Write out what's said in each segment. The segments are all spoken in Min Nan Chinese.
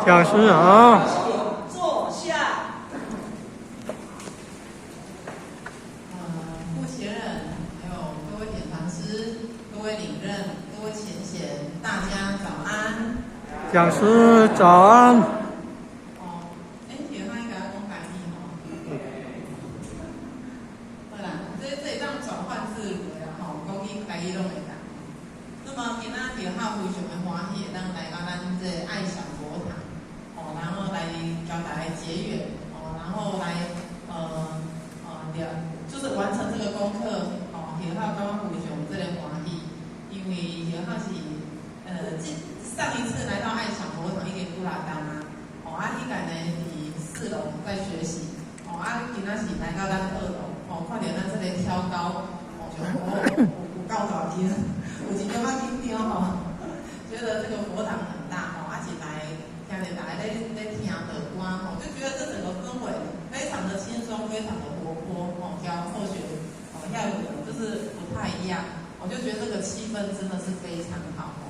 講師好。請坐下。傅前人，還有各位典藏師、各位領任、各位前賢，大家早安。講師早安。哦，哎，有他應該講台語吼。好啦，這當轉換自如的吼，講語台語攏會當。那麼今仔日下非常的歡喜，會當來到咱這愛享佛堂，哦，然後來交大家結緣，哦，然後來了，就是完成這個功課，哦，學校感覺非常這個歡喜，因為學校是這上一次來到愛享佛堂已經幾若冬啊，哦，啊，彼個呢佇四樓在學習，哦，啊，今仔是來到咱二樓，哦，看到咱這個挑高，哦，就哦，有夠大間，有一點仔緊張吼，覺得這個佛堂很大吼，啊，進來聽著大家咧聽道歌吼，就覺得這整個氛圍非常的輕鬆，非常的活潑哦，教後學哦，遐個就是不太一樣，我就覺得這個氣氛真的是非常好哦。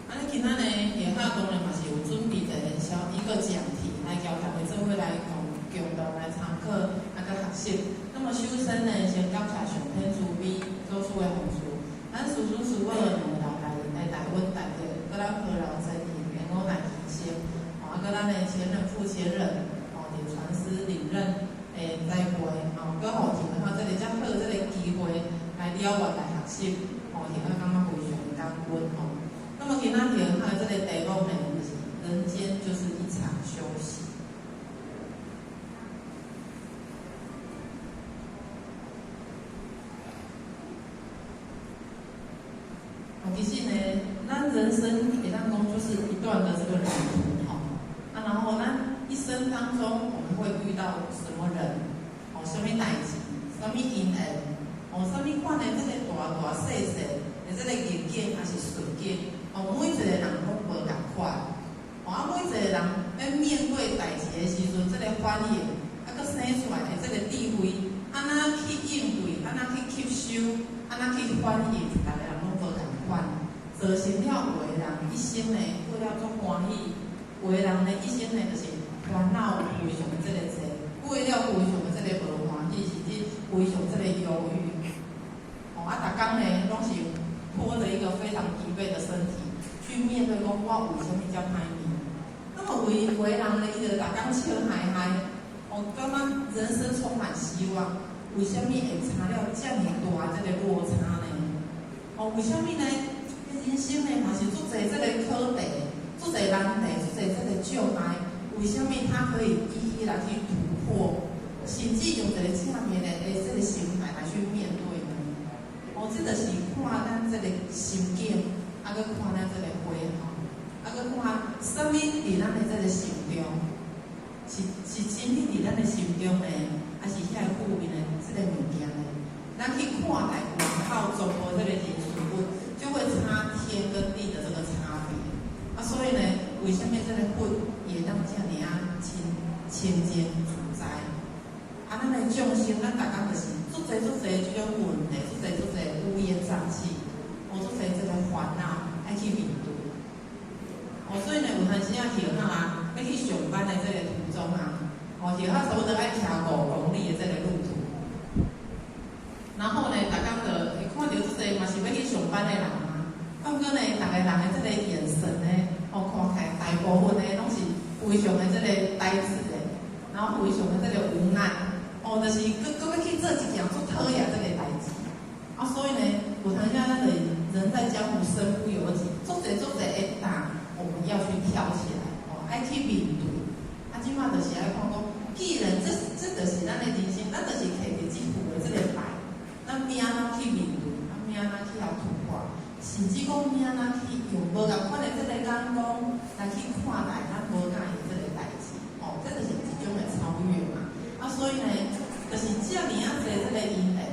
啊，今仔呢，下下當然嘛是有準備一個小一個講題來交大家做伙來共同來參考啊，佮學習。那麼首先呢，先感謝上天慈悲祖師的弘誓，咱師尊師母兩位老大人的大恩大德，佮咱何老真言的五難其生，哦，啊，佮咱的前任、副前任，哦，領傳師領任的栽培，哦，閣予像這個遮好這個機會來了願來學習，哦，現在感覺非常的感恩吼。那麼今仔日他的這個題目呢，就是人間就是一場修行。哦，其實呢，咱人生會當講就是一段的這個旅途吼。啊，然後咱一生當中我們會遇到什麼人？哦，什麼代誌？什麼因緣？哦，什麼款的這個大大細細的這個逆境還是順境？哦，每一個人攏無仝款。哦，啊，每一個人咧面對代誌的時陣，這個反應，啊，閣生出來的這個智慧，按怎去應對，按怎去吸收，按怎去反應，逐個人攏無仝款。造成了有的人一生呢過了足歡喜，有的人呢一生呢就是煩惱非常的這個濟，過了非常的這個無歡喜，甚至非常這個憂鬱。哦，啊，逐工呢攏是拖著一個非常疲憊的身體去面對，講我為啥物遮歹命？那麼有的人呢，伊就逐工笑嗨嗨，哦，感覺人生充滿希望。為啥物會差了遮爾大這個落差呢？哦，為啥物呢？人生呢嘛是足濟這個課題，足濟難題，足濟這個障礙。為啥物他可以一一來去突破，甚至用一個正面的這個心態來去面對呢？哦，這就是看咱這個心境，啊，閣看咱這個悔恨，啊，閣看啥物佇咱的這個心中，是真理佇咱的心中呢，還是遐個負面的這個物件呢？咱去看待外口全部這個人事物，就會差天跟地的這個差別。啊，所以呢，為啥物這個佛會當遮爾仔清清淨自在？啊，咱的眾生，咱逐工就是足濟足濟這種問題，足濟足濟烏煙瘴氣，哦，足濟這個煩惱愛去面對。哦，所以呢，有陣時啊，學校啊，欲去上班的這個途中啊，哦，學校差不多愛騎5公里的這個路途。然後呢，逐工就會看著足濟嘛是欲去上班的人啊。啊，毋過呢，逐个人的這個眼神呢，哦，看起來大部分呢攏是非常的這個呆滯的，然後非常的這個無奈，哦，就是閣閣欲去做一件足討厭這個代誌。啊，所以呢，有當時咱就是人在江湖身不由己，足濟足濟的擔，我們要去挑起來，哦，愛去面對。啊，這馬就是愛看講，既然這就是咱的人生，咱就是摕著這副的這個牌，咱欲按怎去面對，啊，欲按怎去予突破，甚至講欲按怎去用無仝款的這個眼光來去看待咱無佮意的這個代誌，哦，這就是一種的超越嘛。啊，所以呢，就是遮爾仔濟這個因緣，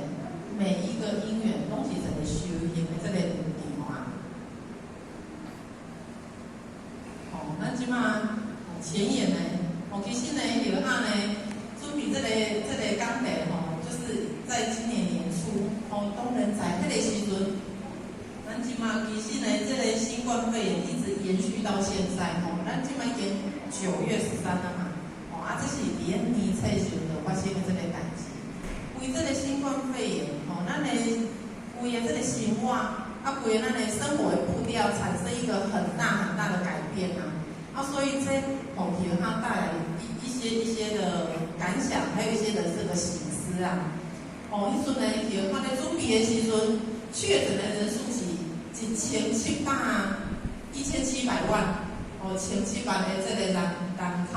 每一個因緣攏是一個修行的這個場啊。前言呢，哦，其實呢，有下呢，準備這個講題吼，就是在今年年初，哦，當然在彼個時陣，咱這馬其實呢，這個新冠肺炎一直延續到現在，吼，咱這馬已經9月13了嘛，哦，啊，這是佇咧年初時陣就發生的這個代誌。為這個新冠肺炎，吼，咱的規个這個生活，啊，規个咱的生活的步調產生一個很大很大的改變啊。啊，所以這吼，其實它帶來一些的感想，還有一些的這個省思啊。哦，彼陣呢，其實他咧準備的時陣，確診的人數是1700萬，哦，千七百的這個人口，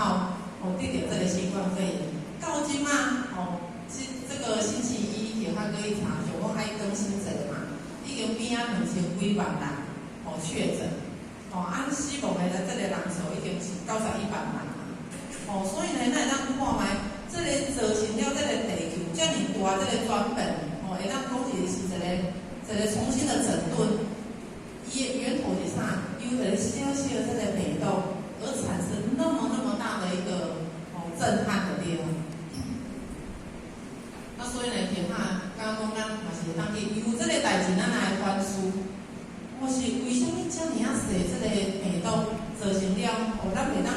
哦，得著這個新冠肺炎。到這馬，哦，這個星期一，其實他閣去查，想講愛更新一下嘛，已經變啊2000幾萬人，哦，確診。哦，按死亡的這個人數已經是91萬人啊！哦，所以呢，咱會當看覓，這個造成了這個地球遮爾大這個轉變，哦，會當講是一個重新的整頓。伊的源頭是啥？由一個小小的這個病毒而產生那麼那麼大的一個哦震撼的力量。啊，所以呢，其實剛剛講咱嘛是會當去由這個代誌，咱來反思。我是為啥物遮爾仔細這個病毒造成了，哦，咱袂當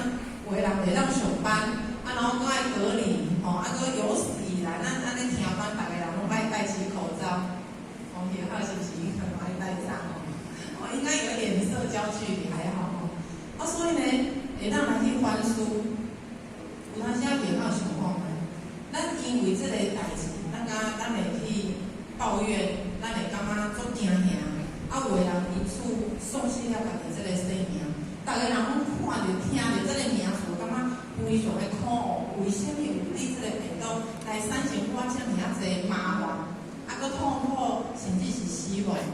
有的人袂當上班，啊，然後閣愛隔離，吼，啊，閣有史以來，咱按呢聽講，逐个人攏愛戴起口罩，哦，其他是毋是應該愛戴罩？哦，應該有點社交距離還好吼。啊，所以呢，會當來去反思，有當時仔會較想看覓，咱因為這個代誌，咱敢咱會去抱怨，咱會感覺足驚嚇。啊，有的人因此喪失了家己這個生命，逐个人攏看著、聽著這個名詞，感覺非常的可惡。為啥物有你這個病毒來產生我遮爾仔濟麻煩，啊，閣痛苦，甚至是死亡的？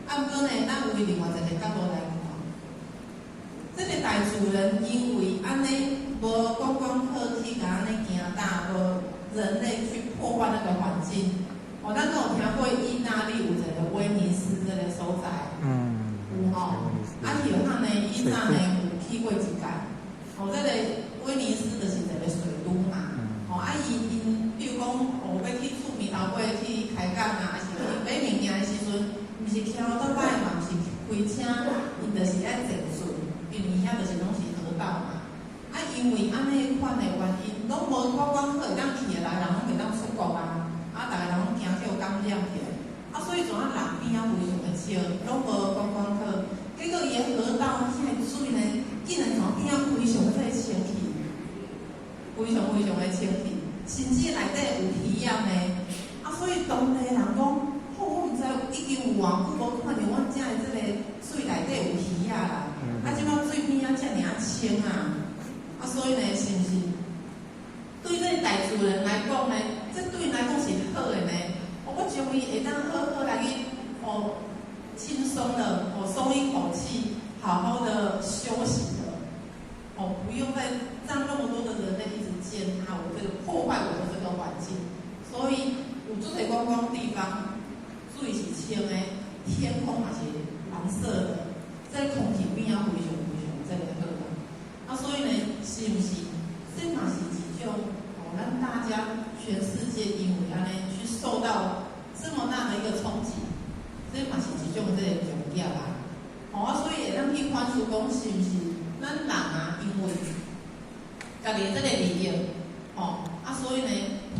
啊，毋過呢，咱有另外一個角度來看，這個大自然因為按呢無觀光客去共按呢驚膽，無人類去破壞那個環境。哦，咱閣有聽過意大利有一個威尼斯這個所在，有吼。啊，後漢呢，以前呢有去過一擺。哦，這個威尼斯就是一個水都嘛。哦，啊，伊𪜶比如講，哦，欲去厝邊頭尾去開講啊，抑是去買物件的時陣，毋是騎歐兜擺嘛，毋是開車，𪜶就是愛坐船，因為遐就是攏是河道嘛。啊，因為按呢款的原因，攏無觀光客會當去的來，人攏袂當出國啊。啊，逐个人攏驚予感染起來，啊，所以怎啊人變啊非常的少，攏無觀光客。結果伊的河道遐個水呢，竟然怎變啊非常這個清氣，非常非常的清氣，甚至內底有魚仔呢。啊，所以當地人講，吼，我毋知已經有偌久無看著阮遮的這個水內底有魚仔啦。啊，這擺水變啊遮爾仔清啊！啊，所以呢，是毋是對這個大自然來講呢？這對𪜶來講是好的呢。我終於會當好好來去哦，輕鬆的哦，鬆一口氣，好好的休息了。哦，不用再讓那麼多的人類一直踐踏我這個破壞我的這個環境。所以有足濟觀光地方，水是清的，天空嘛是藍色的，這個空氣變啊非常非常這個好啊。啊，所以呢，是毋是？這嘛是一種哦，咱大家全世界因為按呢去受到這麼大的一個衝擊，這嘛是一種這個重擊啊。哦，啊，所以會當去反思講，是毋是咱人啊，因為家己的這個利益，哦，啊，所以呢，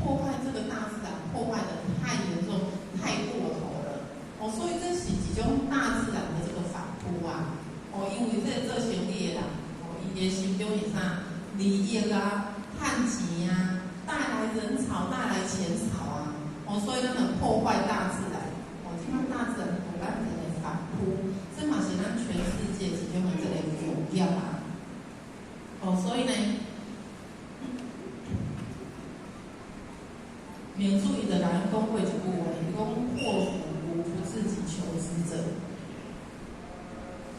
破壞這個大自然，破壞得太嚴重、太過頭了。哦，所以這是一種大自然的這個反撲啊。哦，因為這個做生意的人，哦，伊的心中是啥？利益啊，趁錢啊，帶來人潮，帶來錢潮啊。哦，所以咱們破壞大自然。哦，這擺大自然予咱一個反撲，這嘛是咱全世界一種的這個苦業啊。哦，所以呢，明主伊就共咱講過一句話，伊講禍福無不自己求之者。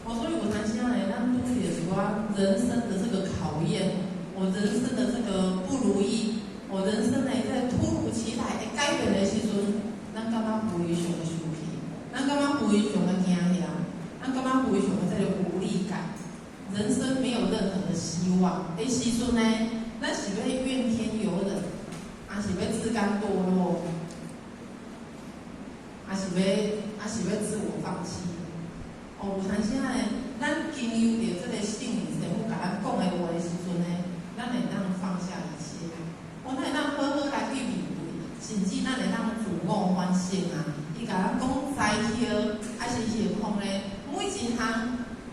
哦，所以有當時仔呢，咱拄著一寡人生的這個考驗，我人生的這個不如意，我人生呢在突如其來的改變的時陣，咱感覺非常的生氣，咱感覺非常的驚嚇，咱感覺非常的這個無力感。人生沒有任何的希望的時陣呢，咱是欲怨天尤人，抑是欲自甘墮落，抑是欲自我放棄？哦，有當時呢，咱經由著這個聖人師父共咱講的話的時陣呢，咱會當放下一切，哦，咱會當好好來去面對，甚至咱會當自我反省啊。伊共咱講災禍，抑是幸福呢，每一項，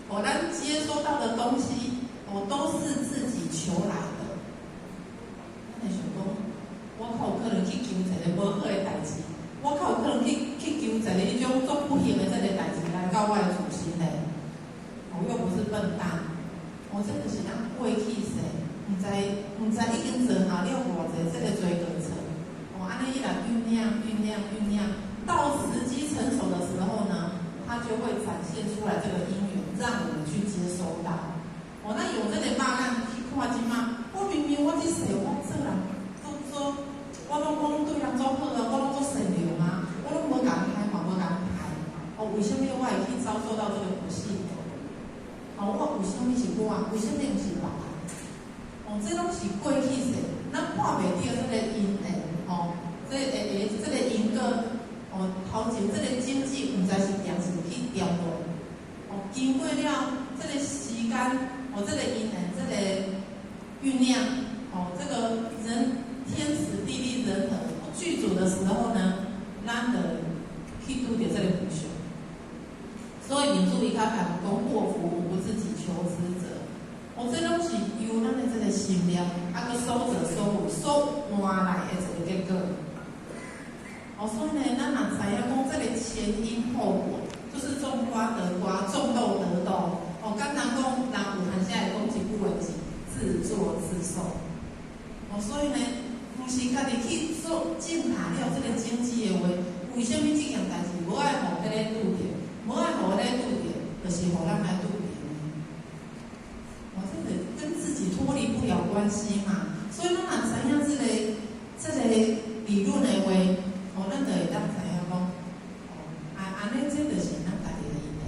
哦，咱接收到的東西，哦，都是自己求來的。咱會想講，我較有可能去求一个無好的代誌，我較有可能去求一个彼種足不幸的這个代誌來到我的自身咧。我又不是笨蛋，我這就是咱過去世，毋知已經做下了偌濟這個罪過錯。哦，按呢伊來醞釀、醞釀、醞釀，到時機成熟的時候呢，它就會展現出來這個因緣，讓我們去接收到。哦，那用這個肉眼去看這馬，我明明我這世我做人做做，我攏對人足好啊，我攏足善良啊，我攏無共害嘛無共害。哦，為什麼我會去遭受到這個不幸？哦，我為什麼是我？為什麼毋是別人？哦，這攏是過去世，咱看袂著這個因緣，哦，這個這個因果，哦，頭前這個種子毋知是定是去掉落，哦，經過了這個時間，哦，這個因緣，這個醞釀，哦，這個人天時地利人和具足的時候呢，咱就去拄著這個不幸。所以明主伊較講講禍福無不自己求之者，哦，這攏是由咱的這個心念，啊，閣所作所為所換來的一個結果。哦，所以呢，咱若知影講這個前因後果，就是種瓜得瓜，種豆得豆。哦，簡單講，人有當時會講一句話是自作自受。哦，所以呢，毋是家己去做種下了這個種子的話，為啥物這件代誌無愛予彼个拄著？無愛予彼个拄著，就是予咱來拄著呢？哦，這個跟自己脫離不了關係嘛。所以咱若知影這個理論的話，哦，咱就會當知影講，哦，按呢，這就是咱家己的因緣，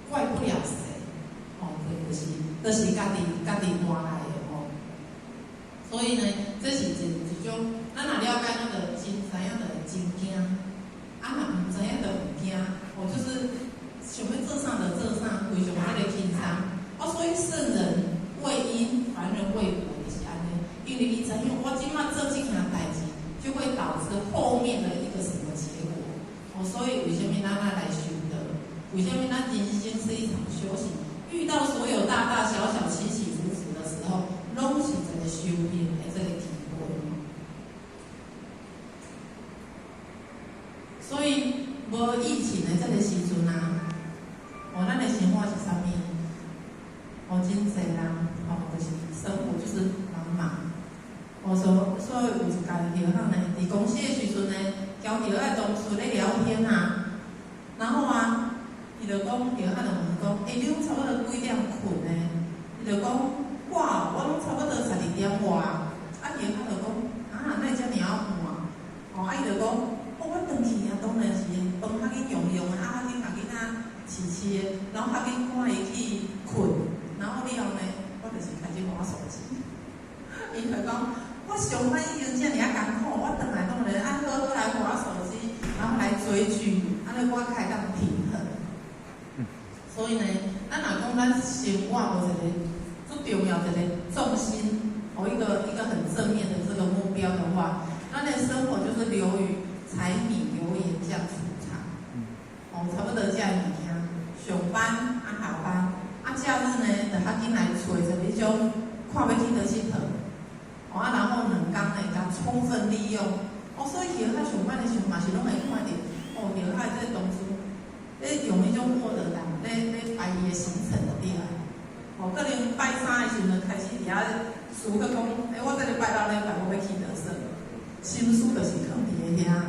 怪不了誰，哦，就是家己換來的吼。所以呢，這是一種，咱若了解，咱就真知影，就會真驚；啊，若毋知影就毋驚。哦，就是想欲做啥就做啥，非常這个輕鬆。哦，所以聖人畏因，凡人畏果，就是按呢。因為伊知影，我這馬做這件代誌，就會導致後面的一個什麼結果。哦，所以為啥物咱愛來修道？為啥物咱人生是一場修行？遇到所有大大小小起起伏伏的時候，攏是一個修行的這個機會。所以無疫情的這個時陣啊，哦，咱的生活是啥物？哦，真濟人，哦，就是生活就是忙忙。哦，所以有一屆學生呢，佇公司的時陣呢，交佇愛同事咧聊天啊，然後啊，伊就講，學生就問講，欸，你攏差不多幾點睏呢？伊就講，我攏差不多12點外。啊，學生就講，啊，哪會遮爾仔晚？哦，啊，伊就講，哦，我轉去啊，當然是飯較緊用用的，啊，較緊共囡仔飼飼的，然後較緊趕伊去睏，然後了呢，我就是開始滑手機。伊就講，我上班已經遮爾仔艱苦，我轉來當然愛好好來滑手機，然後來追劇，按呢我較會當平衡。所以呢，咱若講咱生活無一個足重要一個重心，哦，一個很正面的這個目標的話，咱的生活就是流於柴米油鹽醬醋茶。哦，差不多這個物件，上班啊下班，啊假日呢，就較緊來揣一彼種看欲去佗𨑨迌。哦啊，然後兩工呢，共充分利用。哦，所以許較上班的時陣嘛是攏會看著，哦，許較這個同事咧用彼種獲得感咧排伊的行程就對啊。哦，可能拜三的時陣開始佇遐思考講，欸，我這個拜六禮拜我欲去佗耍，心思就是囥佇咧遐。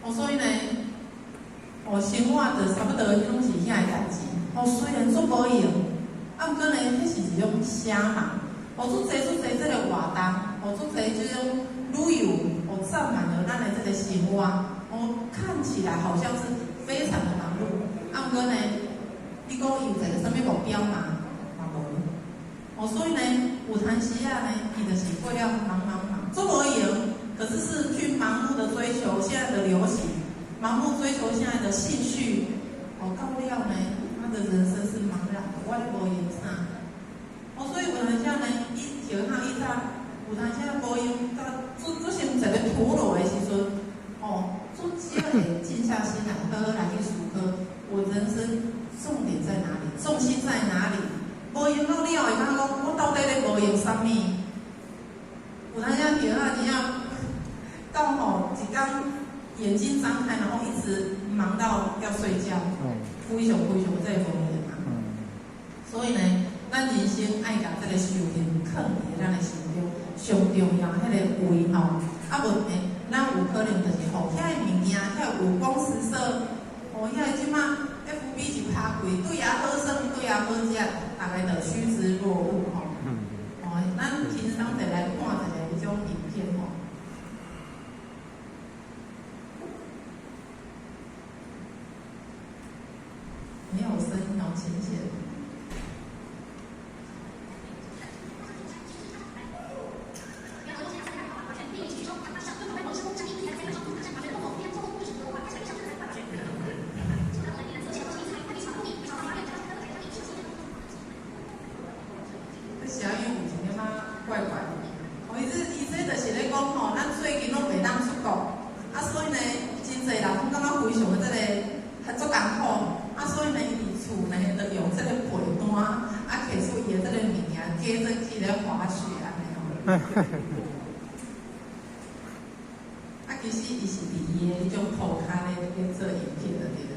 哦，所以呢，哦，生活就差不多攏是遐个代誌。哦，雖然足無閒，啊，毋過呢，彼是一種瞎忙。哦，足濟足濟這個活動，哦，足濟這種旅遊，哦，佔滿了咱的這個生活。哦，看起來好像是非常的忙碌，啊，毋過呢，你講伊有一个啥物目標嘛？嘛無。哦，所以呢，有當時仔呢，伊就是過了忙忙忙，足無閒，可是是去盲目的追求現在的流行，盲目追求現在的興趣，哦，到了呢，他的人生是茫然的，我咧無閒啥。哦，所以有當時仔呢，伊就像伊早有當時仔無閒，做做成一个陀螺的時陣，哦，足少會靜下心來，好好來去思考，我人生重點在哪裡，重心在哪裡？無閒到了會感覺講，我到底咧無閒啥物？有當時仔啊，真正到吼一工眼睛張開，然後一直忙到要睡覺，非常非常這個無閒啊。所以呢，咱人生愛共這个修行囥佇咱的心中，上重要彼个位吼。啊無呢，咱有可能就是予遐个物件，遐五光十色，哦，遐個這馬 FB 一拍開，對遐好耍，對遐好食，逐个就趨之若鶩吼。哦，咱輕鬆者來看一下彼種影片吼。沒有聲音哦，淺淺。這聲音有一點仔怪怪的。哦，伊這就是咧講吼，咱最近攏袂當出國，啊，所以呢，真濟人攏感覺非常的這个很足艱苦，啊，所以呢，伊佇厝呢，就用這个被單，啊，摕出伊的這个物件，假裝去咧滑雪按呢吼。啊，其實伊是佇伊的彼種塗跤咧做影片的對啦。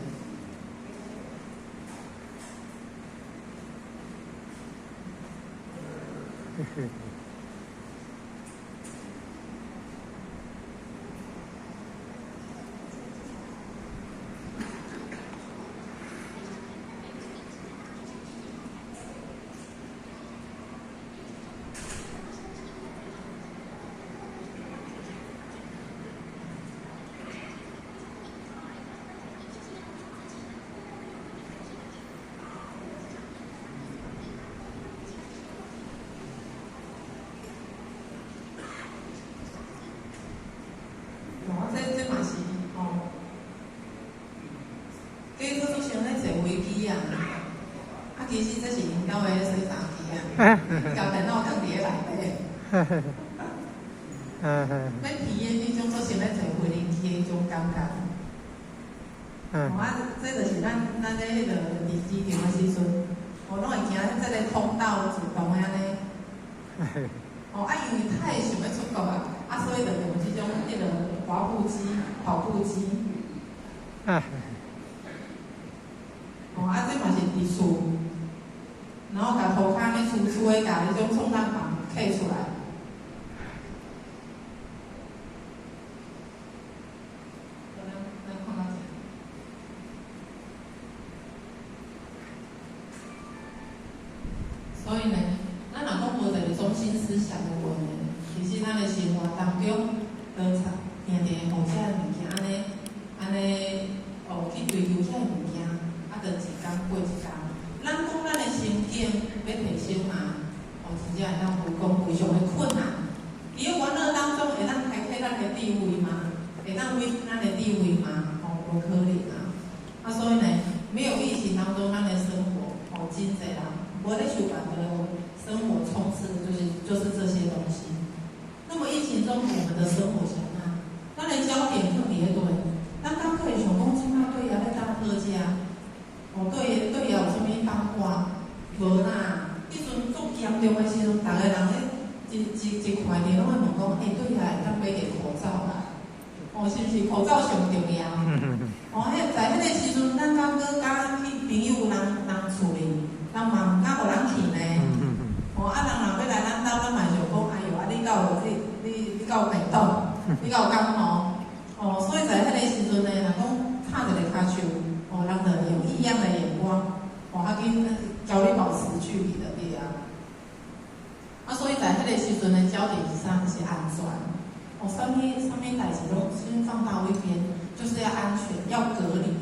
哦，這嘛是吼，假做做像咧坐飛機啊，啊，其實這是𪜶兜的洗衫機啊，共電腦囥佇咧內底。欲體驗彼種做像咧坐飛行機的彼種感覺。哦，啊，這就是咱咧彼个佇機場的時陣，哦，攏會行這个通道自動的按呢。哦，啊，因為太想欲出國啊，啊，所以就用這種彼个滑步機、跑步機。哦，啊，這嘛是佇厝，然後共塗跤呢粗粗的，共彼種衝浪板揢出來。咱看到這。所以呢，咱若講無一个中心思想的話呢，其實咱的生活當中，都定定予這个物件按呢按呢哦去追求這个物件，啊，就一工過一工。咱講咱的心境欲提升嘛，哦，真正會當有講非常的困難。佇咧玩樂當中，會當開啟咱的智慧嗎？會當維持咱的智慧嗎？哦，無可能啊！啊，所以呢，沒有疫情當中，咱的生活哦，真濟人無咧上班的生活充斥的就是這些東西。那麼疫情中，我們的生活是按怎？咱的焦點放佇咧佗？咱敢可會想講，這馬對遐咧搭好食？哦，對對遐有啥物放寬？無啦！彼陣足嚴重的時陣，逐个人咧一看著攏會問講：欸，對遐會當買一個口罩啦？哦，是毋是口罩上重要？哦，彼在彼个時陣，咱敢閣敢去朋友人厝裡，人嘛毋敢予咱去呢。哦，啊，人若欲來咱兜，咱嘛會想講：哎喲，啊，你敢有你敢有病毒？你敢有感冒？哦，所以在彼个時陣呢，若講拍一個跤手，哦，人就用異樣的眼光，哦，啊，緊共你保持距離的對啊。啊，所以在彼個時陣的焦點是啥？是安全。哦，啥物啥物代誌攏先放到一邊，就是要安全，要隔離。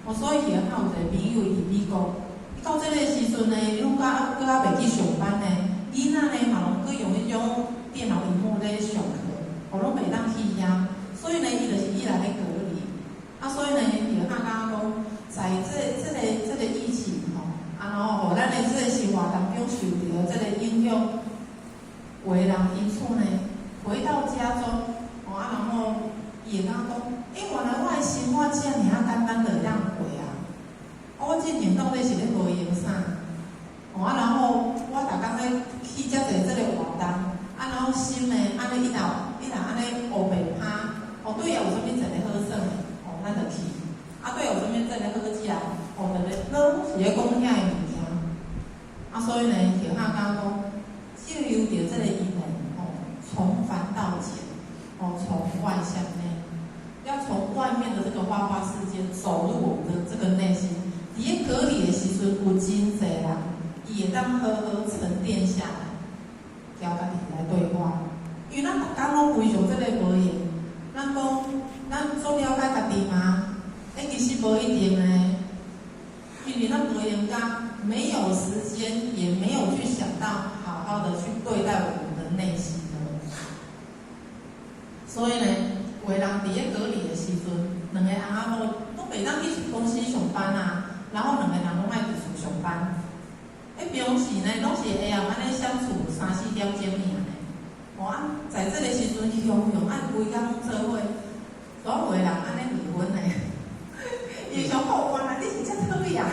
哦，所以遐有一個朋友佇美國，伊到這個時陣呢，你閣閣猶袂去上班呢，囡仔呢嘛攏閣用彼種電腦螢幕咧上課，哦，攏袂當去遐，所以呢，伊就是一直咧隔離。啊，所以呢，伊就感覺講，在這個疫情吼，啊，然後予咱的這個生活當中受著這個影響，有的人因此呢，回到家中，哦啊，然後伊會感覺講，欸，原來我的生活遮爾仔簡單就會當過啊！我之前到底是咧無閒啥？哦啊，然後我逐工咧去遮濟這個活動，啊，然後心呢，按呢一直一直按呢烏白拍，哦，對啊，有啥物一個好耍的，哦，咱就去；啊，對，有啥物一個好食，哦，就咧攏是咧講遐个物件。啊，所以呢，就哈講講，藉由著這個因緣，哦，從繁到簡，哦，從外向內，要從外面的這個花花世界走入我們的這個內心。佇咧隔離的時陣，有真濟人，伊會當好好沉澱下來，交家己來對話。因為咱逐工攏非常這個無閒，咱講咱足了解家己嗎？欸，其實無一定呢。因為咱無閒甲沒有時間，也沒有去想到好好的去對待我們的內心的。所以呢，有的人佇咧隔離的時陣，兩个翁仔某攏袂當去公司上班啊，然後兩個人攏愛佇厝上班。欸，平時呢，攏是會曉按呢相處三四點鐘爾呢。哦啊，在這個時陣，雄雄愛規工攏做伙，總有的人按呢離婚呢。伊想講，原來你是遮討厭，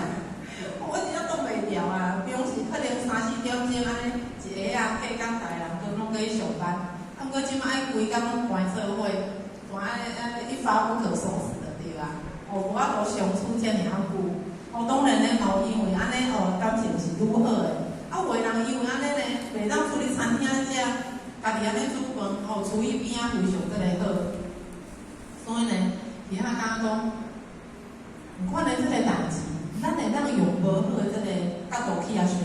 我真正擋袂牢啊！平時可能三四點鐘按呢，一下仔隔工逐个人都攏閣去上班，啊，毋過這擺愛規工攏關做伙，全按呢按呢一發不可收拾的對啊。哦，無法度相處遮爾仔久。哦，當然呢，嘛有因為按呢哦，感情是愈好的。啊，有的人因為按呢呢，袂當出去餐廳食，家己按呢煮飯，哦，廚藝邊仔非常這個好。所以呢，其他感覺講，毋管咧這個代誌，咱會當用無好的這個角度去遐想，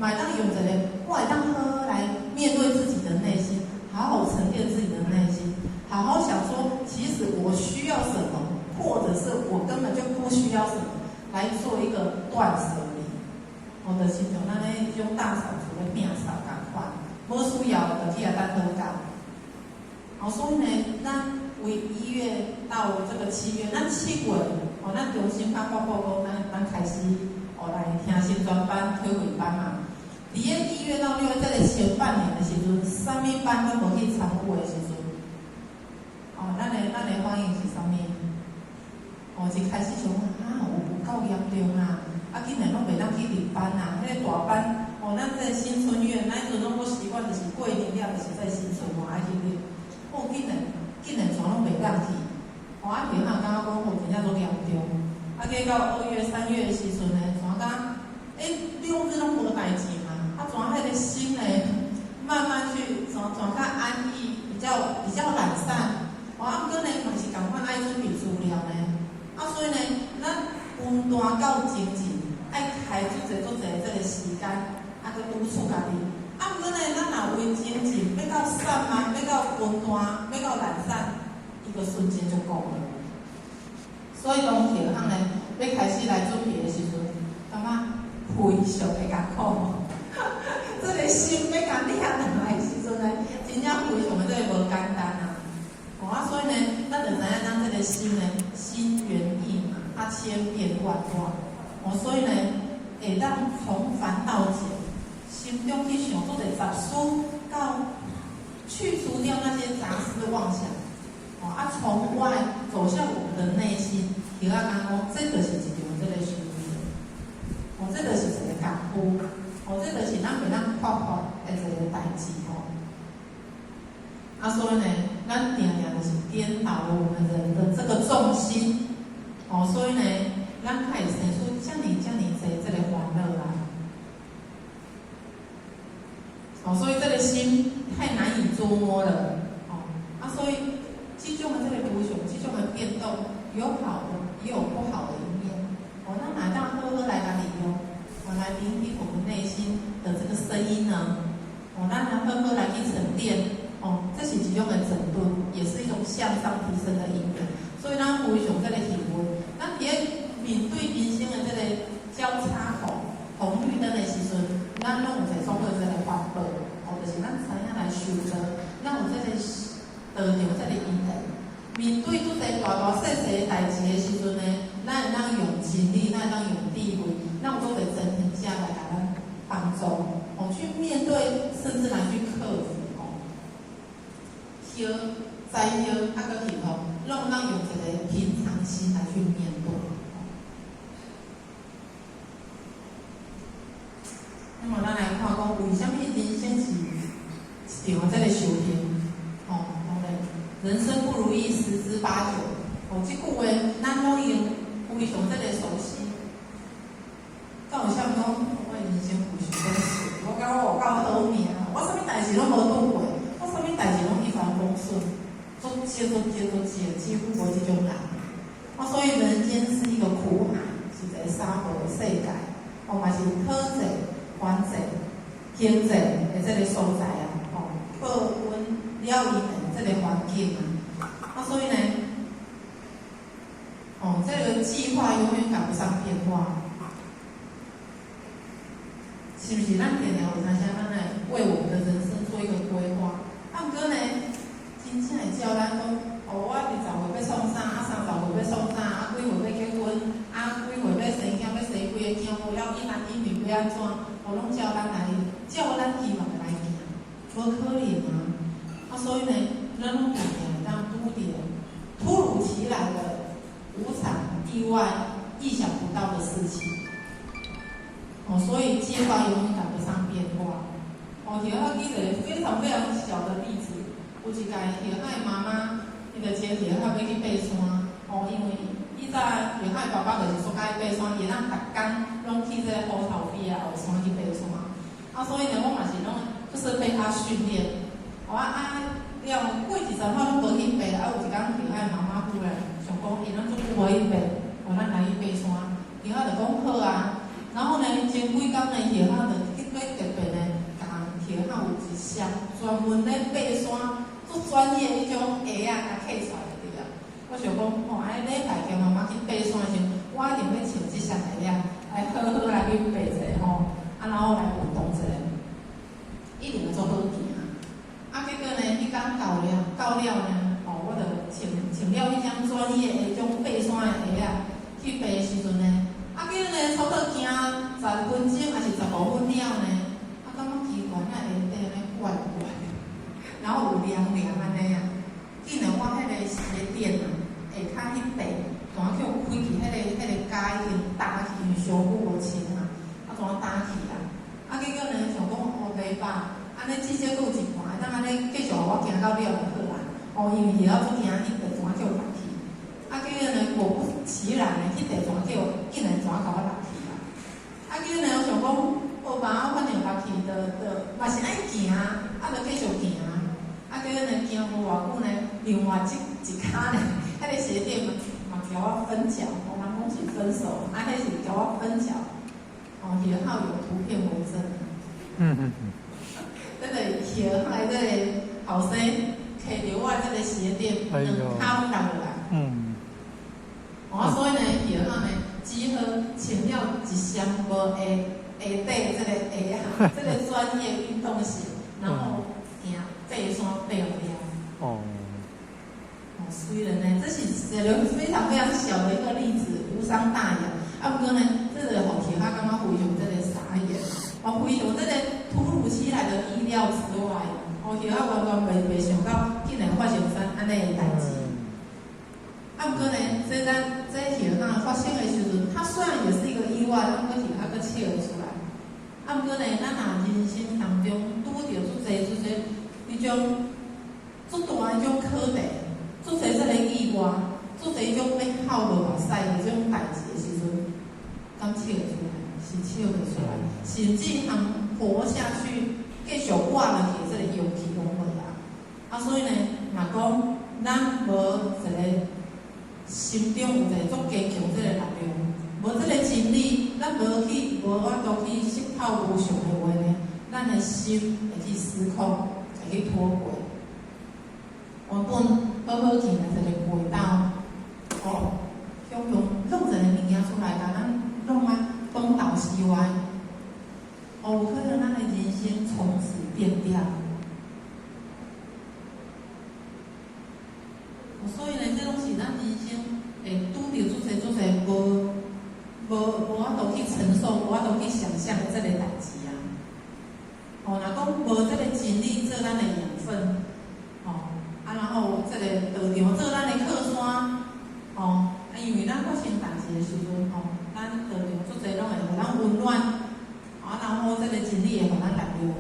嘛會當用一個，我會當好好來面對自己的內心，好好沉澱自己的內心，好好想說，其實我需要什麼，或者是我根本就不需要什麼，來做一個斷捨離。哦，就是像咱咧彼種大掃除咧摒掃仝款，無需要的就去共等好工。哦，所以呢，咱為1月到這個7月，咱7月，哦，咱中心較發布講，咱開始哦來聽新專班、體會班嘛。佇咧1月到6月這個前半年的時陣，啥物班攏無去參與的時陣，哦，咱的反應是啥物？哦，一開始想講啊，有夠嚴重啊！啊，竟然攏袂當去入班啊！彼個大班，哦，咱這個新春月，咱彼陣攏無習慣，就是過年了，就是在新春嘛愛去入。哦，竟然全攏袂當去。哦，啊，平常感覺講，哦，真正足嚴重。啊，過到2月、3月的時陣呢，怎甲，欸，6日攏無代誌嘛，啊，怎彼個心呢，慢慢去，怎較安逸，比較懶散。哦，啊，毋過呢，嘛是仝款愛準備資料呢。啊，所以呢，咱分段到精進，愛開足濟足濟這個時間，啊，閣督促家己。啊，毋過呢，咱若為精進，欲到散漫，欲到分段，欲到懶散，一個瞬間就夠了。所以當學生呢，欲開始來準備的時陣，感覺非常的艱苦。這個心欲共掠轉來的時陣呢，真正非常的這個無簡單啊。哦啊，所以呢，咱就知影咱這個心呢，心猿意馬，它千變萬化。哦，所以呢，會當從繁到簡，心中去想足濟雜思，到去除掉那些雜思妄想。哦啊，從外走向我們的內心，其實講講，這就是一場這個修煉。哦，這就是一個功夫。哦，這就是咱袂當缺乏的一個代誌吼。啊，所以呢，咱定定就是顛倒了我們人的這個重心。哦，所以呢，咱才會生出遮爾遮爾濟這個煩惱來。哦，所以這個心太難以捉摸了。哦，啊，所以這種的這個無常，這種的變動，有好的，也有不好的一面。哦，那哪當好好來共利用，我來聆聽我們內心的這個聲音呢？哦，咱來好好來去沉澱。哦，這是一種的整頓，也是一種向上提升的因緣。所以咱非常這個幸運，咱佇咧面對人生的這個交叉口，面對足濟大大細細的代誌的時陣呢，咱會當用真理，咱會當用智慧，咱有足濟真行者來共咱幫助，哦，去面對，甚至來去克服，哦。葉災禍啊，閣幸福，攏會當用一個平常心來去面對。那麼，咱來看講，為啥物人生是一場這个修行？哦，當然，人生不如意十之八九。哦，這句話咱攏已經非常這个熟悉。敢有啥人講，我的人生非常這個順，我感覺我有夠好命，我啥物代誌攏無拄過，我啥物代誌攏一帆風順，足少足少足少，幾乎無這種人。啊，所以人間是一個苦海，是一個娑婆的世界，哦，嘛是討債、還債、還債的這個所在啊，哦，報恩了因的這個環境啊，啊，所以呢，哦，這個計劃永遠趕不上變化，是毋是？咱定定有當時，咱來為我們的人生做一個規劃。啊，毋過呢，真正會照咱講，哦，我20歲欲創啥，啊，30歲欲創啥，啊，幾歲欲結婚，啊，幾歲欲生囝，欲生幾个囝，無了一男一女欲按怎，哦，攏照咱來，照咱希望的來行，無可能啊！啊，所以呢，咱攏定定會當拄著突如其來的無常、意外、意想不到的事情。哦，所以計劃永遠趕不上變化。哦，葉仔舉一個非常非常小的例子，有一屆葉仔的媽媽，伊就接葉仔欲去爬山。哦，因為以早葉仔的爸爸就是煞喜歡爬山，伊會當逐工攏去這個虎頭埤啊後山去爬山。啊，所以呢，我嘛是攏就是被他訓練。哦啊啊，了過一陣我攏無去爬，啊有一工葉仔的媽媽忽然想講，伊攏足久無去爬，哦，咱來去爬山。葉仔就講好啊。然後呢，前幾工呢，葉仔就去過特別呢，共葉仔有一雙專門咧爬山足專業彼種鞋仔，共揢出來就對啊。我想講，吼，按呢禮拜兼媽媽去爬山的時陣，我一定欲穿這雙鞋仔，來好好來去爬一下吼，啊，然後來運動一下，一定會足好行。啊，結果呢，彼工到了，到了呢，吼，我就穿穿了彼雙專業的種爬山的鞋仔去爬的時陣呢，啊，結果呢，差不多行10分鐘，抑是15分了呢，啊，感覺奇怪，那鞋底按呢怪怪的，然後有涼涼按呢啊，竟然我彼個鞋墊啊，下跤彼塊，怎予開去，彼個膠已經焦去，因為傷久無清啊，啊，怎焦去啊？啊，結果呢，想講哦，袂吧，按呢至少閣有一半，當按呢繼續予我行到了就好啦。哦，因為會曉足驚彼塊怎叫落去。啊，結果呢，果不其然呢，彼塊怎叫竟然怎共我落去啊！啊，結果呢，我想講，哦吧，反正落去就就嘛是愛行，啊，就繼續行。啊，結果呢，行無偌久呢，另外這一跤呢，彼個鞋墊嘛嘛共我分腳，我人講是分手，啊，彼是共我分腳。哦，然後有圖片為證。這個鞋仔這個後生揢著我這個鞋墊，兩跤攏落落來。哦，所以呢，鞋仔呢，只好穿了一雙無鞋鞋底這個鞋仔，這個專業運動鞋，然後行爬山爬了。哦。哦，雖然呢，這是一個非常非常小的一個例子，無傷大雅。啊，毋過呢，這個予葉仔感覺非常這個傻眼，哦，非常這個突如其來的意料之外，哦，葉仔完全袂想到，竟然發生按呢的代誌。啊，毋過呢，這咱這葉仔發生的時陣，它雖然也是一個意外，啊，毋過葉仔閣笑出來。啊，毋過呢，咱若人生當中拄著足濟足濟彼種足大彼種課題，足濟這個意外，足濟種欲哭無目屎的這種代誌的時陣，敢笑會出來？是笑袂出來，甚至通活下去，繼續活落去，這個勇氣攏無啊。啊，所以呢，若講咱無一個心中有一個足堅強這個力量，無這個真理，咱無去無法度去識透無常的話呢，咱的心會去失控，會去脫軌。原本好好行的一個軌道，哦，雄雄弄一個物件出來，共咱弄啊東倒西歪，哦，有可能咱的人生從此變調。所以呢，度去承受，無法度去想象的這个代誌啊！哦，若講無這个真理做咱的養分，哦，啊，然後這个道場做咱的靠山，哦，啊，因為咱發生代誌的時陣，吼，咱道場足濟攏會予咱溫暖，啊，然後這个真理會予咱力量，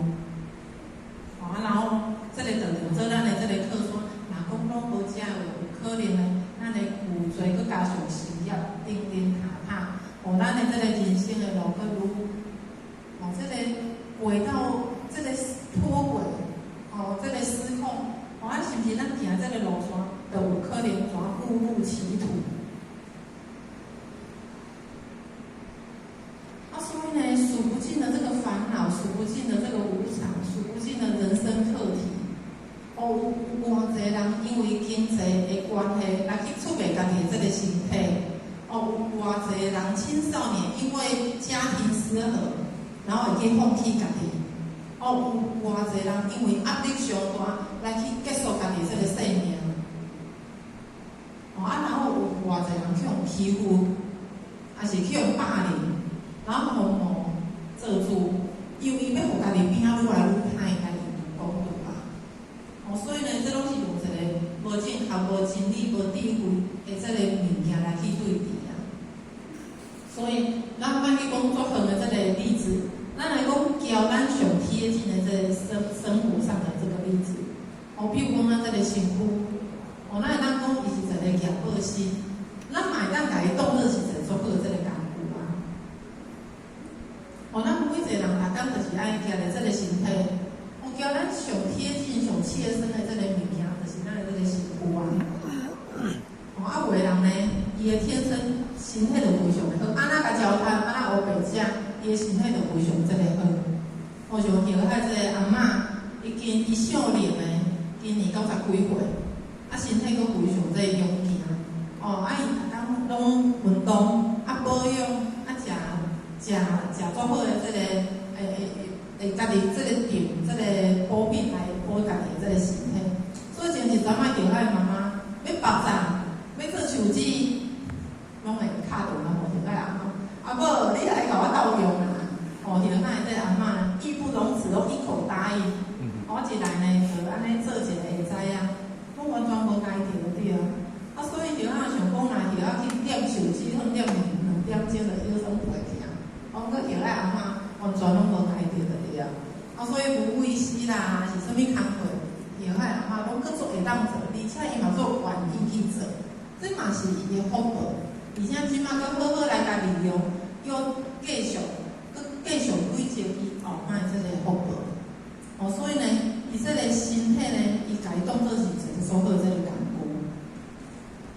哦，啊，然後這个道場做咱的這个靠山，若講攏無遮的話，有可能呢，咱的舊罪閣加上事業，叮叮塔塔，哦，咱的這個人生的路閣愈，哦，這個軌道，這個脫軌，哦，這個失控，哦，啊，是毋是咱行這個路線，就有可能怎誤入歧途？啊，所以呢，數不盡的這個煩惱，數不盡的這個無常，數不盡的人生課題。哦，有偌濟人因為經濟的關係來去出賣家己的這個身體。哦，有偌濟人青少年因為家庭失和，然後會去放棄家己。哦，有偌濟人因為壓力傷大來去結束家己這個生命。哦，啊，然後有偌濟人去予欺負，抑是去予霸凌，然後予做主，因為伊欲予家己變啊愈來愈歹，來以毒攻毒啊。哦，所以呢，這攏是用一個無正確、無真理、無智慧的這個物件來去對治啊。所以，咱莫去講足遠的這個例子，咱來講交咱上貼近的這個生活上的這個例子。哦，比如講咱這個身軀，哦，咱會當講伊是一個業報身，咱嘛會當共伊當做是一個足好的這個工具啊。哦，咱每一個人逐工就是愛徛佇這個身體，哦，交咱上貼近、上切身的這個物件，就是咱的這個身軀啊。哦，啊，有的人呢，伊的天生身體就非常的好，按怎共焦炭，按怎烏白食，伊的身體就非常這個好。哦，像葉海這個阿嬤，伊今伊姓林的，今年90幾歲，啊，身體閣非常這個勇健。哦，啊，伊逐工攏運動，啊，保養，啊，食食食足好的這個，會家己這個調這個補品來補家己的這個身體。所以前一陣仔葉海媽媽欲縛粽，欲做樹枝，攏會敲電話予葉海阿嬤。阿母，你來共我鬥用啊！哦，葉海這阿嬤義不容辭，攏一口答應。我一來呢，就按呢做一下會知啊，攏完全無家著對啊。啊，所以葉海想講，若葉海去點樹枝，可能點2點鐘就腰酸背疼。哦，閣葉海阿嬤完全攏無家著對啊。啊，所以無畏死啦，是啥物工課，葉海阿嬤攏閣足會當做，而且伊嘛足願意去做，這嘛是伊的福報。而且這馬閣好好來共利用，又繼續，閣繼續累積伊後擺這個福報。哦，所以呢，伊這個身體呢，伊共伊當做是一個足好這個工具。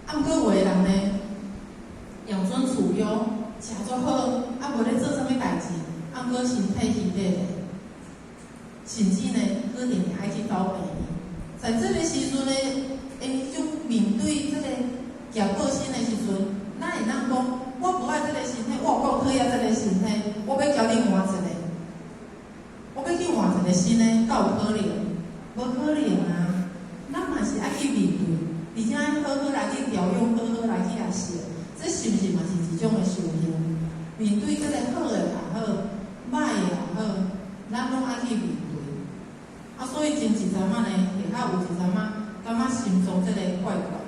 啊，毋過有的人呢，養尊處優，食足好，啊，無咧做啥物代誌，啊，毋過身體虛弱咧，甚至呢，閣定定愛去走病院。在這個時陣呢，就面對這個業報身的時陣，咱會當講，我無愛這個身體，我有夠討厭這個身體，我欲交你換一個，我欲去換一個新的，敢有可能？無可能啊！咱嘛是愛去面對，而且愛好好來去調養，好好來去來學，這是毋是嘛是一種的修行？面對這個好的也好，歹的也好，咱攏愛去面對。啊，所以前一陣仔呢，下較有一陣仔感覺心臟這個怪怪。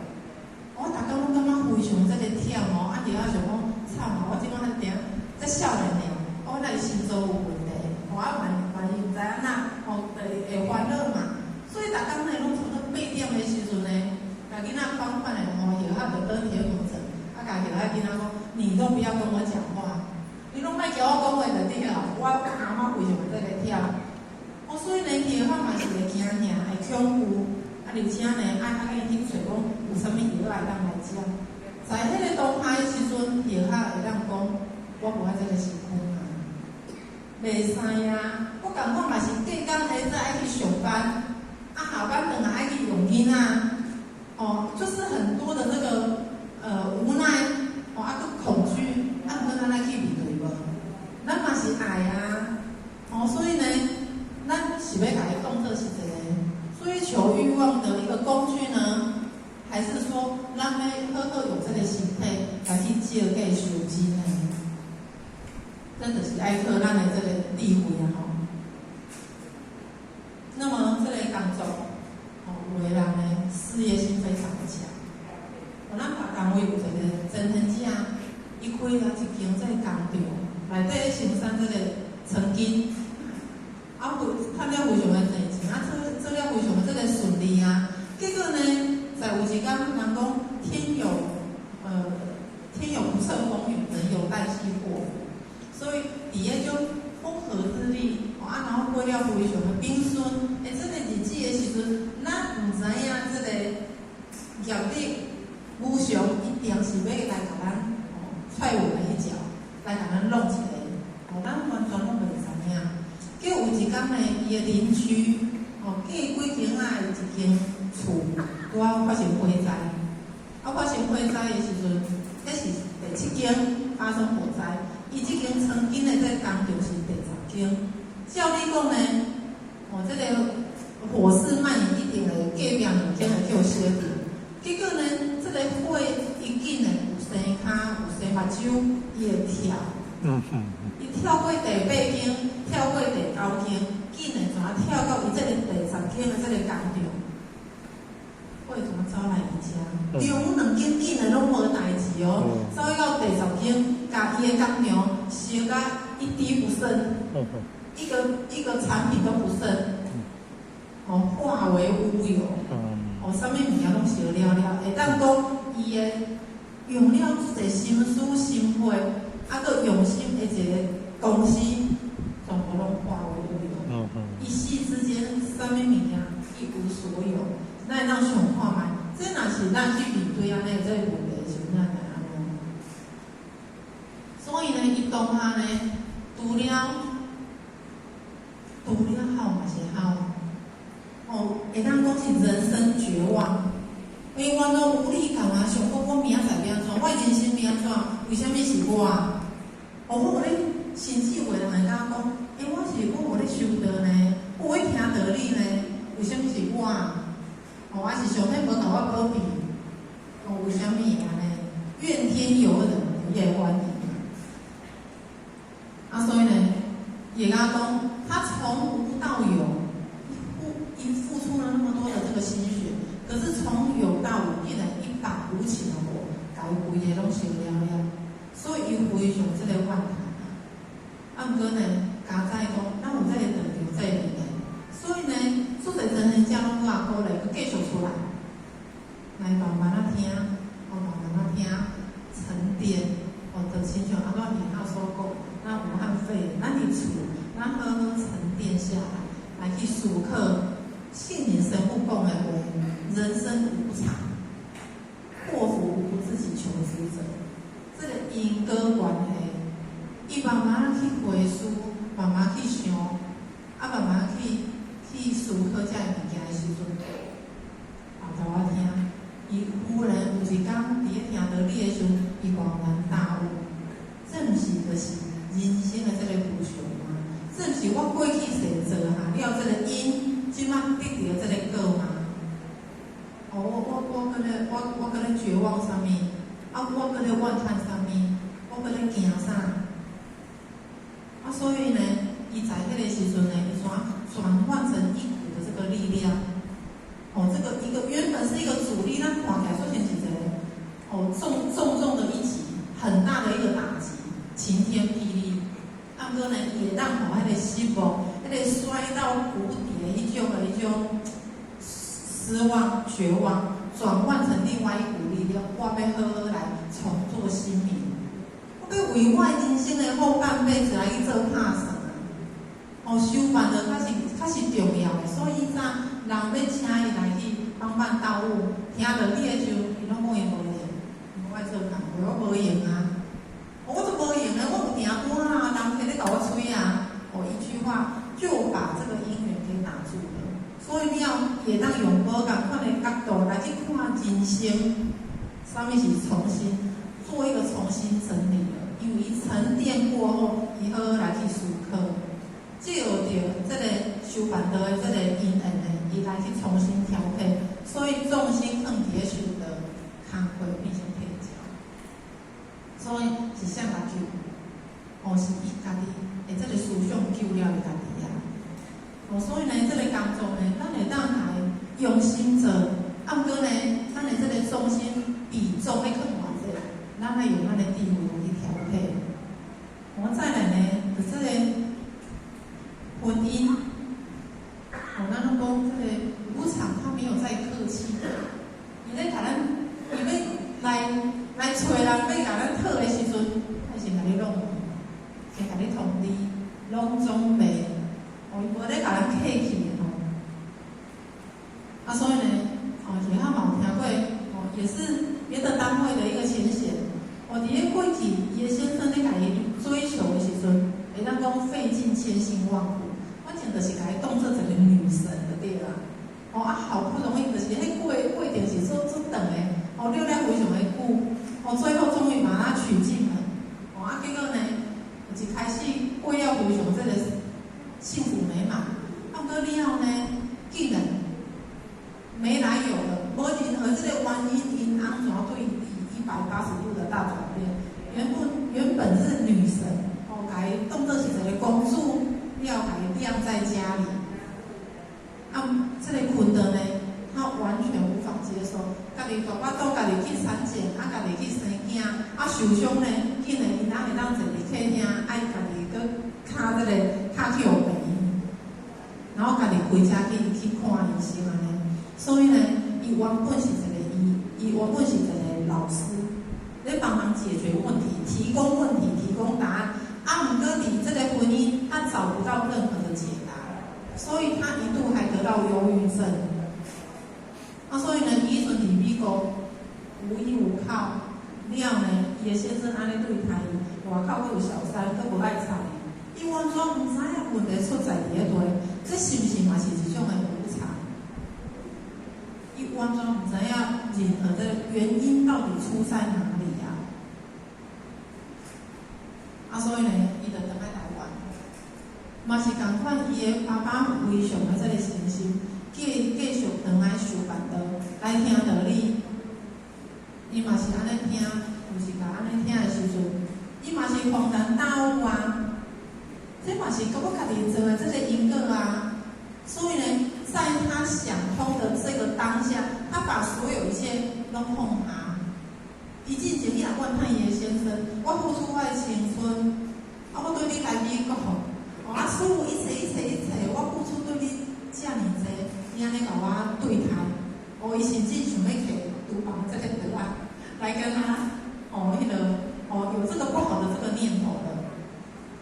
我逐工攏感覺非常這個忝哦，啊，下仔想講慘啊，我這擺較定，才少年爾，我哪是心臟有問題？哦，啊，萬萬一毋知按怎，哦，會煩惱嘛。所以逐工呢，攏差不多8點的時陣呢，共囡仔款款的吼，葉仔就轉佇咧門診，啊，共葉仔囡仔講，你都不要跟我講話，你攏莫共我講話就對了，我感覺非常的這個忝。哦，所以呢，葉仔嘛是會驚嚇，會恐懼。啊，而且呢，愛較緊去揣講有啥物藥會當來食。在彼個當下的時陣，葉仔會當講，我無愛這個身軀啊，袂使啊！我共款嘛是隔工下早愛去上班，啊，下班轉來愛去養囡仔，哦，就是很多的這個無奈，哦，啊，閣恐懼，啊，毋過咱愛去面對無？咱嘛是愛啊，哦，所以呢，咱是欲共伊當做是一個追求欲望的一個工具呢，還是說咱欲好好用這個身體來去照過修真呢？這就是愛靠咱的這個智慧啊吼。那麼這個工作，哦，有的人呢，事業心非常的強。哦，咱別單位有一個前天者，伊開了一間這個工廠，內底咧生產這個床巾，啊，有趁了非常的濟錢，啊，做做了非常的這個順利啊。結果呢，在有一工人講天有不測風雲，人有旦夕禍福，所以佇彼種風和日麗，啊，然後過了非常的平順，欸，這個日子的時陣，咱毋知影這個業力無常一定是欲來共咱哦踹我們一腳，來共咱弄一个，哦，咱完全攏袂知影。結果有一工呢，伊的鄰居，哦，隔幾間仔的一間厝，拄仔發生火災，啊，發生火災的時陣，彼是第七間發生火災，伊這間床巾的這個工廠是第十間。照理講呢，哦，這個火勢蔓延一定會隔壁兩間會叫燒著。結果呢，這個火一緊呢，有生跤有生目睭，伊會跳。伊跳過第八間，跳過第九間，緊會怎跳到伊這個第十間的這個工廠？火怎走來伊遮？中兩間緊的攏無代誌哦，走到第十間，共伊的工廠燒甲一滴不剩，一個一個產品都不剩，哦，化為烏有，哦，啥物物件攏燒了了，會當講伊的用了足濟心思心血，啊，閣用心的一個公司，全部攏化為烏有。一夕之間，啥物物件一無所有。咱會當想看覓，這若是咱去面對按呢這個問題的時陣，咱會按怎？所以呢，伊當下呢，除了哭嘛是哭，哦，會當講是人生絕望，因為我攏無力感啊，想講我明仔載欲按怎，我人生欲按怎？為啥物是我？哦，我有咧，甚至有的人會敢講，欸，我是我有咧修道呢，我有咧聽道理呢，為啥物是我？哦，還是上天無共我保庇？哦，為啥物會按呢？怨天尤人，伊會懷疑。啊，所以呢，伊會敢講，他從無到有，伊付出了那麼多的這個心血，可是從有到無，變成一把無情的火，共伊規个攏燒了了，所以伊非常這個怨嘆啊。啊，毋過呢，佳哉講，咱有這個道場這裡呢，所以呢，足濟真人者攏閣較鼓勵，閣繼續出來，來慢慢仔聽，哦，慢慢仔聽，沉澱，哦，就親像阿媽明浩所講，咱武漢肺炎，咱佇厝，咱好好沉澱下來，來去思考聖人神父講的話，人生無常，禍福無不自己求之者。這個因果關係，伊慢慢去回思，慢慢去想，啊，慢慢去思考這个物件的時陣，後頭我聽，伊忽然有一工佇咧聽道理的時陣，伊恍然大悟，這毋是就是人生的這個無常嗎？這毋是我過去世做下了這個因，這馬得著這個果嗎？哦，我我閣咧絕望啥物？啊，我閣咧怨嘆啥物？我閣咧驚啥？啊，所以呢，伊在彼個時陣呢，伊怎轉換成一股的這個力量？哦，這個一個原本是一個阻力，咱看起來出現是一個哦重重重的一擊，很大的一個打擊，晴天霹靂。啊，毋過呢，伊會當予彼個失望，彼個摔到谷底的彼種失望、絕望，轉換成另外一股力量，我欲好好來重做新命，我欲為我人生的後半輩子來去做拍算啊！哦，修辦的較是重要的，所以早人欲請伊來去幫辦道務，聽著你的時陣，伊攏講伊無閒，無愛做工課，我無閒啊！我就無閒啊，我有訂單啊，人客咧共我催啊！哦，一句話就把這個因緣給打住了。所以你要會當用無仝款的角度來去看人生，啥物是重新做一個重新整理的，因為伊沉澱過後，伊好好來去思考，藉由著這個修辦道的這個因緣呢，伊來去重新調配，所以重心放佇咧修道，工課變成退腳，所以是啥來救？哦，是伊家己的這个思想救了伊家己啊。哦，所以呢，這个工作呢，咱會當來用心做，啊，毋過呢，咱的這个重心比重欲囥偌濟，咱愛用咱的智慧來去調配。我再來呢，就這個婚姻，哦，咱攏講這个無常，他沒有在客氣的，伊咧共咱，伊欲來揣人，欲共咱討的時陣，他先共你弄，先共你通知，攏總備，哦，伊無咧共咱客氣的吼。啊，所以呢，哦，其他嘛有聽過，哦，也是別的單位的一個淺顯，哦，佇咧過去，伊的先生咧共伊追求的時陣，會當講費盡千辛萬苦，反正就是共伊當做一個女神就對啦。哦啊，好不容易就是彼過程是足足長的，哦，了了非常的久，哦，最後終於把她娶進門，哦啊，結果呢，一開始過了非常這個幸福美滿，啊，毋過了後呢，竟然沒來由的，無任何這個原因，𪜶按怎對伊180度的大轉變。原本是女神，哦，共伊當做是一個公主，了共伊晾在家裡。啊，這個困的呢，他完全無法接受，家己大腹肚，家己去產檢，啊，家己去生囝，啊，受傷呢，竟然𪜶翁會當坐佇客廳，愛家己閣敲這個敲去予病院，然後家己開車去看醫生按呢。所以呢，伊原本是一個醫，伊原本是一個老師，咧幫人解決問題、提供問題、提供答案。啊，毋過佇這個婚姻，他找不到任何的解答，所以他一度還得到憂鬱症。啊，所以呢，伊彼陣佇美國無依無靠，了呢，伊的先生按呢對待伊，外口閣有小三，閣無愛睬伊，伊完全毋知影問題出在佇佗，這是毋是嘛是一種的無常？伊完全毋知影任何的原因到底出在哪裡啊？啊，所以呢，伊就轉來台灣，嘛是仝款，伊的爸爸非常的這个誠心，繼續轉來修辦道，來聽道理。伊嘛是按呢聽，就是共按呢聽的時陣，伊嘛是恍然大悟啊！這嘛是我家己做的這個因果啊！所以呢，在他想通的這個當下，他把所有一切攏放下。伊進前伊也怨嘆伊的先生，我付出我的青春，啊，我對你來美國，哦，啊，所有一切一切一切，我付出對你遮爾濟，你按呢共我對待，哦，伊甚至想欲提廚房這個桌仔來跟他，哦，彼個，哦，有這個不好的這個念頭的。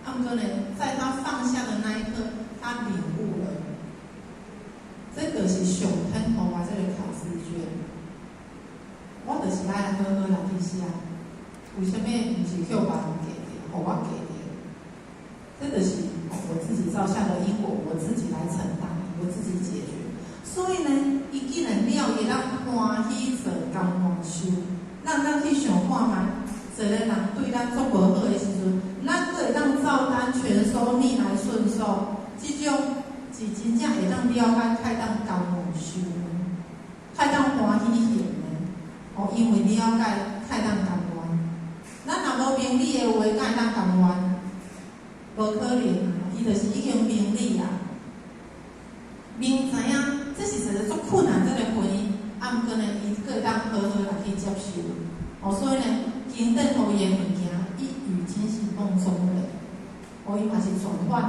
啊，毋過呢，在他放下的那一刻，他領悟了，這就是上天予我這個考試卷。我就是愛好好來去寫，為啥物毋是叫別人記著，予我記著？這就是我自己造下的因果，我自己來承擔，我自己解決。所以呢，伊既然了，會當歡喜做甘願受。咱當去想看覓，一個人對咱足無好的時陣，咱閣會當照單全收、逆來順受，這種是真正會當了解，會當甘願受，會當歡喜行的。哦，因為了解，會當甘願。咱若無明理的話，敢會當甘願？無可能啊！伊就是已經明理啊，明知影這是一個足困難這個婚姻，啊，毋過呢，伊閣會當好好來去接受。哦，所以呢，經典予伊的物件，一語驚醒夢中人。哦，伊嘛是轉換，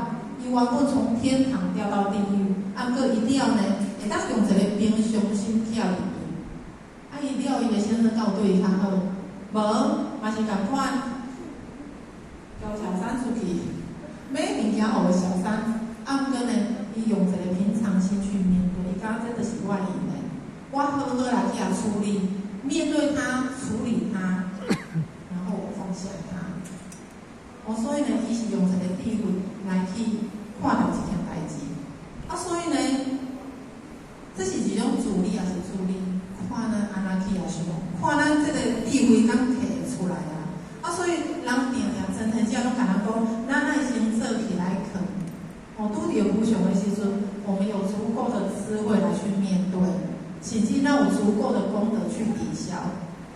伊原本從天堂掉到地獄，啊，毋過伊了呢，會當用一個平常心去入去。啊，伊了伊的先生敢有對伊較好？無，嘛是仝款，交小三出去，買物件予小三。啊，毋過呢，伊用一個平常心去面對，伊感覺這就是我的緣，我好好來去共處理，面對他，處理他，然後我放下他。哦，所以呢，伊是用一個智慧來去看待這件代誌。啊，所以呢，這是一種自利抑是自利？看咱按怎去也想，看咱這個智慧敢提會出來啊！啊，所以人定定真天者攏共咱講，咱愛先做起來囥。哦，拄著無常的時陣，我們有足夠的智慧來去面對，甚至咱有足夠的功德去抵消。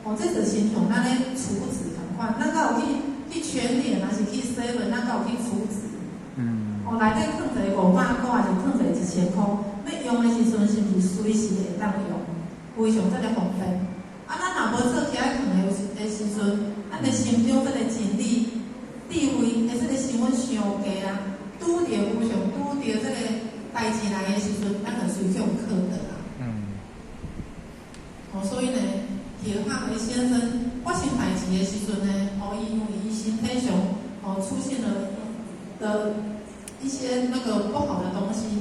哦，這就親像咱咧儲值仝款，咱敢有去全聯，還是去 seven，咱敢有去儲值？哦，內底囥一个500箍，還是囥一个1000箍？欲用的時陣，是毋是隨時會當用？非常這个方便。啊，咱若無做起來囥的時陣，咱的心中這个真理、智慧的這个成分傷低啊，拄著無常，拄著這个代誌來的時陣，咱就隨去予囥倒啊。哦，所以呢，葉漢的先生發生代誌的時陣呢，哦，伊因為伊身體上哦出現了的一些那個不好的東西，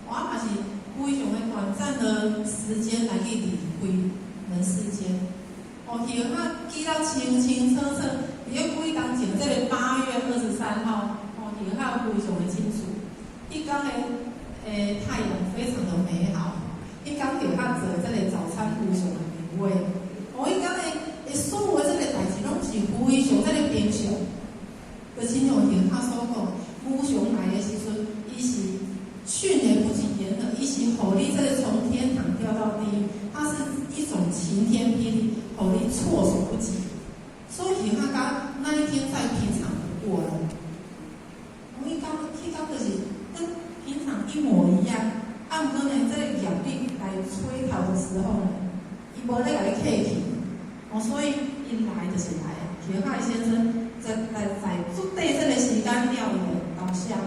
我嘛是非常的短暫的時間來去離開人世間。哦，葉漢記得清清楚楚，佇咧幾冬前，這个8月23號，哦，葉漢非常的清楚，彼工的太陽非常的美好，彼工葉漢做的這个早餐非常的美味。哦，彼工的所有的這个代誌攏是非常這个平常，就親像葉漢所講，無常來的時陣，伊是迅雷不及掩耳，伊是予你這个從天堂掉到地獄，它是一種晴天霹靂，予你措手不及。所以葉漢講那一天再平常不過了。我彼工，彼工就是跟平常一模一樣。啊，毋過呢，這个業力來催討的時候呢，伊無咧共你客氣，哦，所以伊來就是來啊。葉漢先生在絕對這个時間了，伊就倒下了。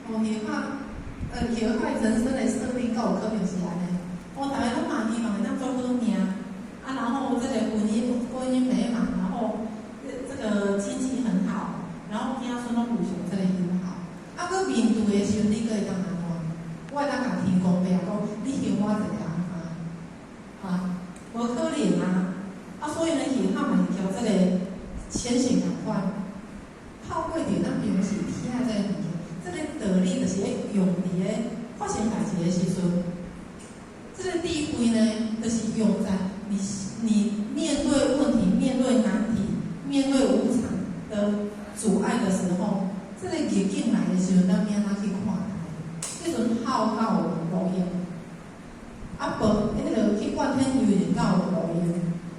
哦，葉漢人生的設定，敢有可能是按呢？哦，逐个攏嘛希望會當做好命，啊，然後這個婚姻美滿，然後這個經濟很好，然後子孫攏非常這個友好。啊，閣面對的時陣，你閣會當按怎？我會當共天公伯講，你還我一个按怎？啊，無可能啊！啊，所以呢，葉漢嘛是交這個淺顯仝款，透過著咱平時聽的這个物件，這个道理就是咧用佇咧發生代誌的時陣，這个智慧呢，就是用在你面對問題、面對難題、面對無常的阻礙的時候，這个逆境來的時陣，咱欲按怎去看待？彼陣孝敢有路用？啊，無，彼个去怨天尤人敢有路用？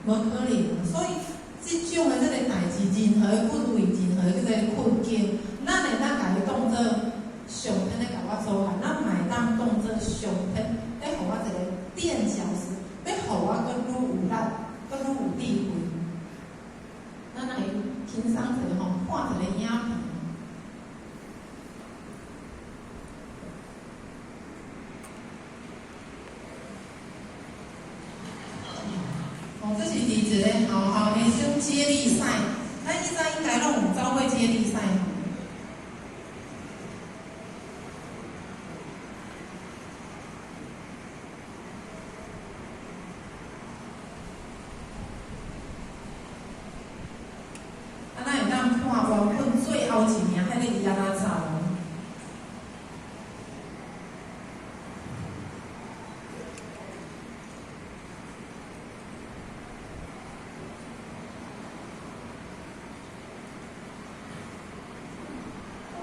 無可能。所以，這種的這个代誌，任何的不如意，任何的這个困境，咱會當共伊當做上天咧共我阻礙，咱嘛會當當做上天咧予我一个墊腳石，欲予我閣愈有力，閣愈有智慧。咱來輕鬆一下吼，看一个影片。哦，這是佇一个校校的種接力賽。